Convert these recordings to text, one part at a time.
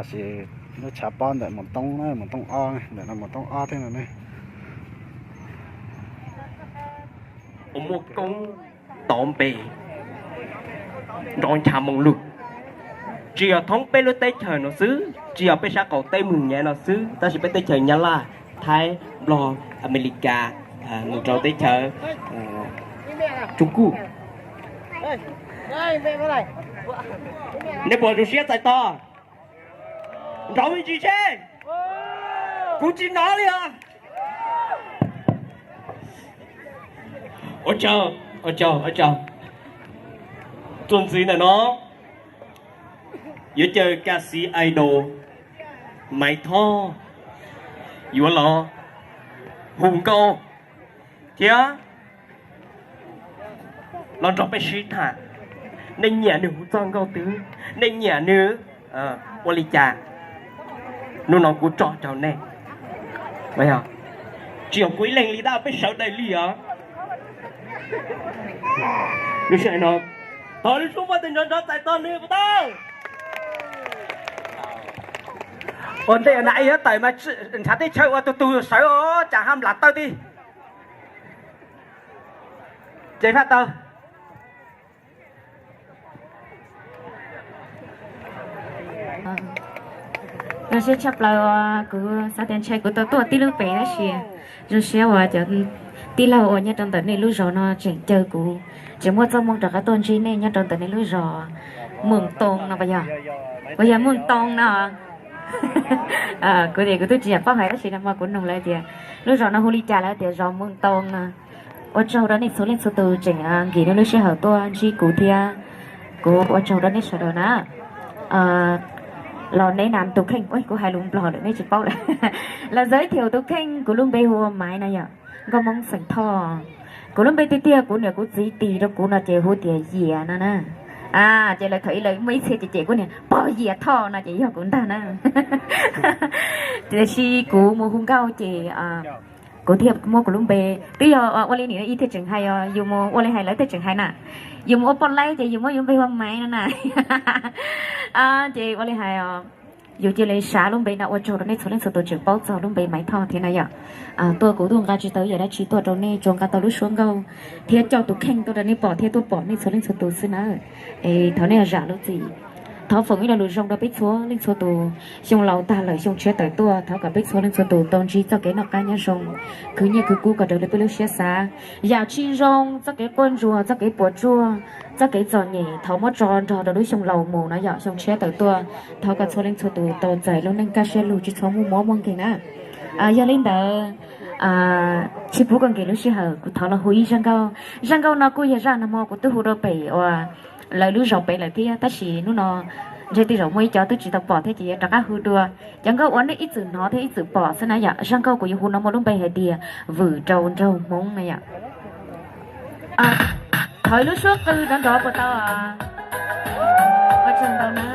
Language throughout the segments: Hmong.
Tab sis lub tshav pob ntawm Moos Toob na, Moos Toob ob, ntawm no Moos Toob ob thiab no ne. Uas muaj koob tov npe nrov ncha moo lug. Tsis yog thoob peb lub teb chaws no xwb, tsis yog peb sab qaum teb Moos Nyab no xwb, tab sis peb teb chaws Nyab Laj, Thaib, Nplog, Amelikas, mus rau teb chaws Tsuj Kuj. Nej puas zoo siab txais tos? Nrov me ntsis seb. Kuv tsis hnov li os. Ua tsaug, ua tsaug, ua tsaug. Tuaj ntxiv ntawm no yuav caw Kas Xis Idol Maiv Thoj yuav los hu nkauj thiab los nrog peb sib tham. Nej nyiam nws hu txoj nkauj twg, nej nyiam nws ua li cas, hnub no kuv tso rau nej. Tsis yog kuv ib leeg li tab, peb sawv daws li os. Lub sij hawm no thov lub suab npaj tes nrov nrov txais tos nws puas tau? Ua ntej na, ib yuav tawm mas ntshav teb chaws ua tus tus sawv os, cas hab nplas tawj tib. Ces faj tau. Zoo siab tshaj plaws, kuv xav tias ntshai kuv tau tuaj tib lub pem tab sis zoo siab uas cov tij laug uas nyob rau ntawm nej lub zos no tseem caw kuv, tseem muaj txoj hmoo rov qab tuaj ntsib nej nyob rau ntawm nej lub zos Moos Too no puas yog? Puas yog Moos Too no? Kuv tias kuv twb tsis yam paub hais tab sis nag hmo kuv nug lawv tias lub zos no hu li cas lawv tias zos Moos Too no. Ua tsaug rau nej txhua leej txhua tus tseem nkim nej lub sij hawm tuaj ntsib kuv thiab kuv ua tsaug rau nej sawv daws na. Los neb nam tus kheej, kuv hais lus Nplog lawm nej tsis paub lawm. Los giới thiệu tus kheej, kuv lub npe hu ua Maiv no yom, nkauj Hmoob xeem Thoj. Kuv lub npe tiag tiag kuv niam kuv txiv tis rau kuv no ces hu tias Yias no na. Ces lawv thaum ub lawv muaj ib txhia ces cem kuv niam Pog Yias Thoj no ces yog kuv ntag na. Tiam sis kuv mus hu nkauj ces kuv thiaj muab kuv lub npe, twb yog ua li nim no ib thiaj tseem hais os, yus mus ua li hais lawv thiaj tseem hais na. Yus mus ua poj laib ces yus muab yus npe hu ua Maiv no na. Ces ua li hais os, yus cia li sav lub npe no ua tsaug rau nej txhua leej txhua tus tseem paub txog lub npe Maiv Thoj thiab na yom. Tuaj kuv tuaj nqa tsis tau ib yam dab tsi tuaj rau nej, tsuas nqa tau lub suab nkauj thiab coj tus kheej tuaj rau nej pom thiab tuaj pom nej txhua leej txhua tus xwb na. Es thov nej zam lub txim, thov foom ib lo lus zoo rau peb txhua leej txhua tus. Xyoo laus tag lawm xyoo tshiab tawm tuaj, thov kom peb txhua leej txhua tus tau ntsib txoj kev noj qab nyob zoo, khwv nyiaj khwv kub kom raws li peb lub siab xav. Yam tsis zoo, txoj kev quaj ntsuag, txoj kev puas tsuaj, txoj kev txom nyem thov muab tso nrog rau lub xyoo laus mus no yom, xyoo tshiab tawm tuaj. Thov kom txhua leej txhua tus tau txais lub neej kaj siab lug tsis txhob muaj mob muaj nkeeg na. Yog li ntawd, tsis pub kom nkim lub sij hawm kuv thov los hu ib zaj nkauj. Zaj nkauj no kuj yog zaj nag hmo kuv twb hu rau pem uas lawv lub zos pem lawm thiab tab sis hnub no ntshe tej zaum muaj ib cov twb tsis tau pom thiab ces yuav rov qab hu dua cov nkauj uas nej ib txwm hnov thiab ib txwm pom xwb na yom. Zaj nkauj kuv yuav hu no muaj lub npe hais tias Vwm Rau Nraug Hmoob na yom. Thov ib lub suab qw nrov nrov puas tau? Ua tsaug ntau na.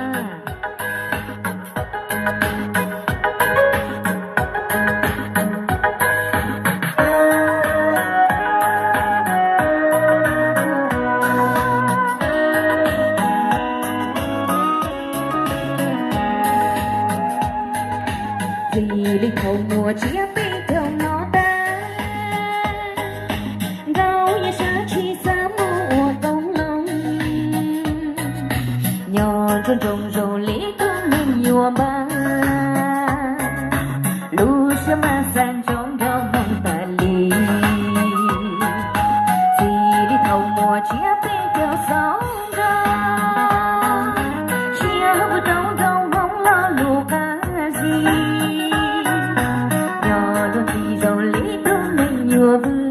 Txij li thaum muaj tsiab peb caug no tas, Nkauj Yias sab tsis xav mus ua qoob loo, nyob nruab nroog zoo li tus neeg yuav npaj, lub siab mas xav ntsoov nraug Hmoob tas li. Txij li thaum muaj tsiab peb caug xaus nrog, siab mus rau nraug Hmoob lo lus qab zib, nyob luag ntxhi zoo li tus neeg yuav vwm,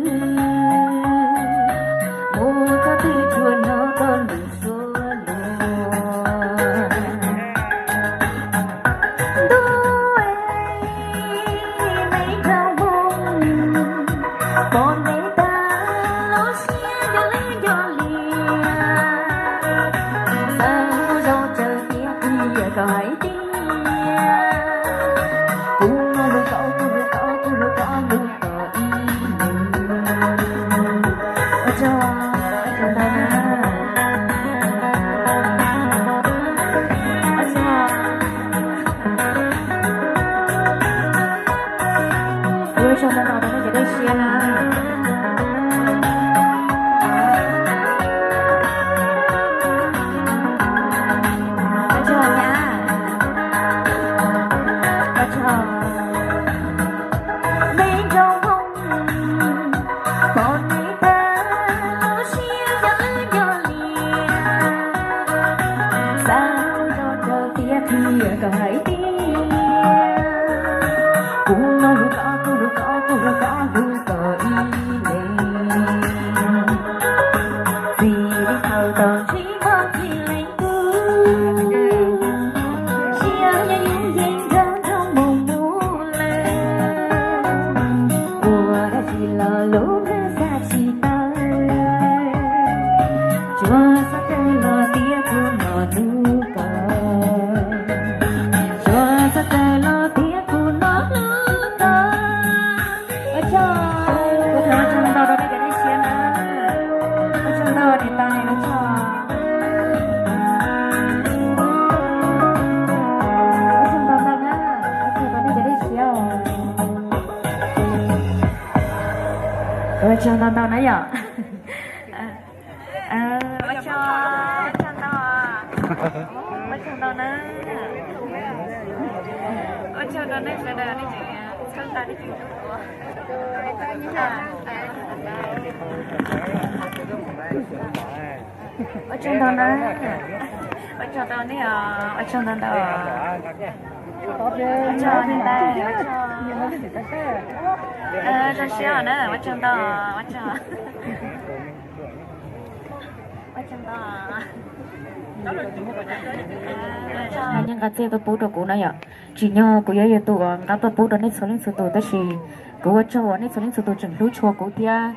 mus txog twg tsuas hnov koj lus suab luag. Ntuj, me nraug Hmoob, pom ntev tag los siab nco li nco lias. Tsis muaj txij leej twg, sia yog yus yeej nrog nrog mus mus lawm. Ua dab tsi los lub hnab xav tsis tawm, tsuas xav tawm los tiav kuv no hnub ko, tsuas xav tawm los tiav kuv no hnub ko. Ua tsaug, kuv thov ua tsaug ntau rau nej cov dej siab na. Ua tsaug ntau niam tais, ua tsaug. Ua tsaug ntau ntau na, ua tsaug rau nej cov dej siab os. Ua tsaug ntau ntau na yom. Ua tsaug, ua tsaug ntau, ua tsaug ntau na. Ua tsaug rau nej sawv daws nej tseem txhawb nqa nej tseem hlub kuv. Ua tsaug ntau na. Ua tsaug rau nej os, ua tsaug ntau ntau. Ua tsaug niam tais, ua tsaug. Zoo siab na, ua tsaug ntau, ua tsaug. Nqa nyiaj nqa txiaj tuaj pub rau kuv na yom. Tsim nyog kuv yuav yog tus uas nqa tuaj pub rau nej txhua leej txhua tus, tab sis kuv ua tsaug uas nej txhua leej txhua tus tseem hlub tshua kuv thiab.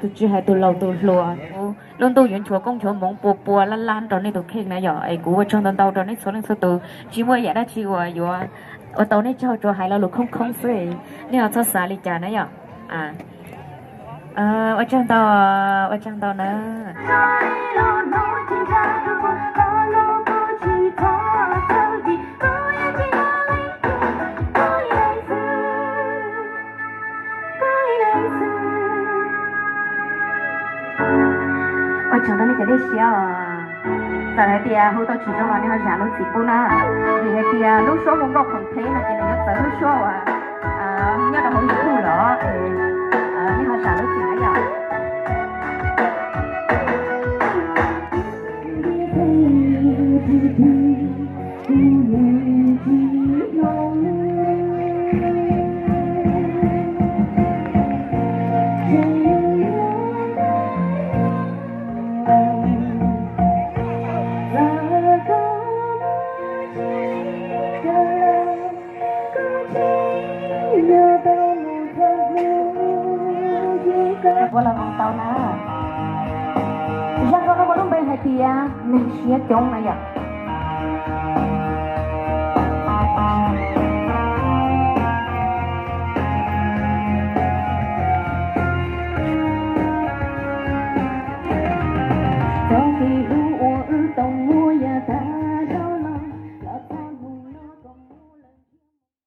Tus tsis hais tus laus tus hluas, kuv lub ntuj yuav nchuav koob nchuav hmoov pua pua lab lab rau nej tus kheej na yom. Es kuv ua tsaug ntau ntau rau nej txhua leej txhua tus, tsis muaj yam dab tsi uas yuav ua tau nej tsaug, tsuas hais lo lus khoob khoob xwb. Nej ho txhob xav li cas na yom. Ua tsaug ntau, ua tsaug ntau na. Ua tsaug rau nej cov dej siab os. Txawm hais tias hu tau tsis zoo los nej ho zam lub txim pub na, vim hais tias lub suab hu nkauj khoom theb no ces nws yuav txawv lub suab uas nyob rau hauv YouTube los, nej ho zam lub txim na yom. Ua los mus tau na. Zaj nkauj no muaj lub npe hais tias neeg siab coob na yom.